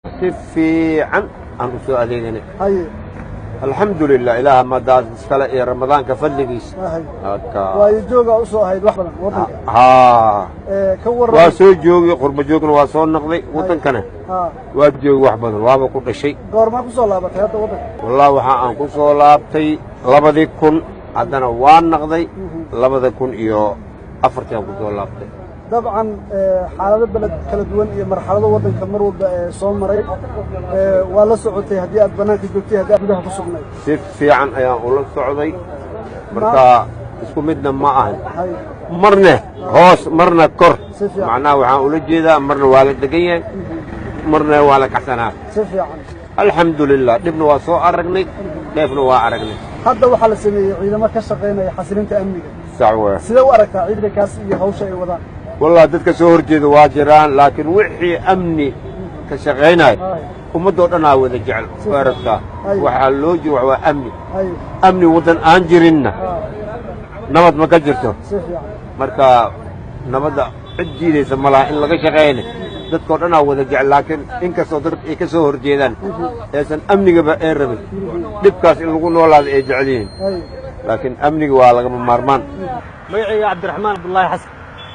Si fiican aan u soo adeeganay. Haye. Alxamdulilah, ilaaha madaas iskale iyo Ramadaanka fadligiisa. Haye. Haka. Waayo, joogaa usoo ahayd wax badan waddanka. Haa. Ka warran. Waa soo joogay, qurba joogna waa soo noqday, waddankana waa joogay wax badan, waaba ku dhashay. Goormaa kusoo laabatay hadda waddanka? Wallahi, waxa aan ku soo laabtay 2000, haddana waa naqday 2004-tii aan ku soo laabtay. Dabcan, xaalado beled kala duwan iyo marxalado waddanka mar walba ee soo maray waa la socotay, haddii aad bannaanka joogtay, haddii aad gudaha ku sugnayd. Si fiican ayaan ula socday. Marka isku midna ma ahan. Marna hoos, marna kor. Si fiican. Macnaha waxaan ula jeedaa, marna waa la degan yahay, marna waa la kacsanaa. Si fiican. Alxamdulilah, dhibna waa soo aragnay, dheefna waa aragnay. Hadda waxaa la sameeyey ciidamo ka shaqaynaya xasilinta amniga. Sax waa. Sidee u aragtaa ciidankaas iyo hawsha ay wadaan? Wallah, dadka soo horjeeda waa jiraan, laakiin wixii amni ka shaqaynaya ummaddoo dhan aa wada jecel, waa rabtaa. Waxaa loo jiro waa amni. Amni waddan aan jirinna nabad ma ka jirto. Si fiican. Marka nabadda cid diidaysa ma laha in laga shaqayna, dadkoo dhan aa wada jecel, laakiin inkastoo dad ay ka soo horjeedaan aysan amnigaba ee rabin, dhibkaas in lagu noolaado ay jecel yihiin, laakiin amniga waa lagama maarmaan. Magacayga Cabdiraxmaan Cabdullaahi Xasan.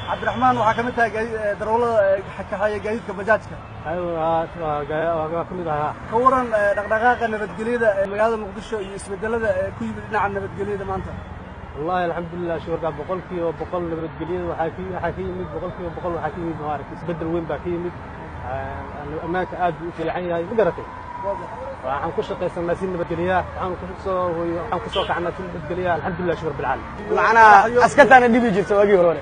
Cabdiraxmaan, waxaa ka mid tahay darawallada kaxeeya gaadiidka bajaajka. Waa ka mid ahaa. Ka waran dhaqdhaqaaqa nabadgelyada ee magaalada Muqdisho iyo isbedelada ee ku yimid dhinaca nabadgelyada maanta? Wallahi, alxamdulilah, shukurka 100% nabadgelyada waxaa ka yimid 100%, waxaa ka yimid maaragtay isbedel weyn baa ka yimid. Ammaanka aad buu u fiican yahay, ma garatay? Waxaan ku shaqaysanaa si nabadgelya, waxaan ku soo kacnaa si nabadgelya. Alxamdulilah, shukur bilcaalamiin. Macnaha askartaana dhibi jirta waagii hore.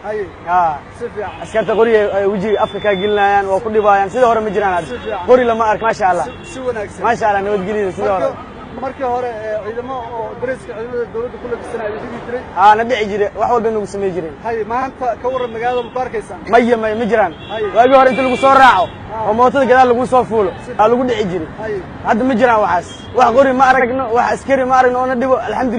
Si fiican. Askarta qoriga ay wejiga afka kaa gelinayaan, waa ku dhibaayaan. Sida hore ma jiraan hadda. Si fiican. Qori lama ark, maasha Allah. Si wanaagsan. Maasha Allah, nabadgelyada sida hore. Markii hore ciidamo oo dareeska ciidamada dawladda ku labisanaya dhigi jiray. Haa, na dhici jire, wax walba nagu samey jireen. Hay, maanta ka warran, magaalada ma ku arkaysaan? Maya, maya, ma jiraan. Waagii hore inta lagu soo raaco oo mootada gadaal lagu soo fuulo aa lagu dhici jiray. Hadda ma jiraan waxaas. Wax qori ma aragno, wax askari ma aragno oo na dhibo, alxamdulillah.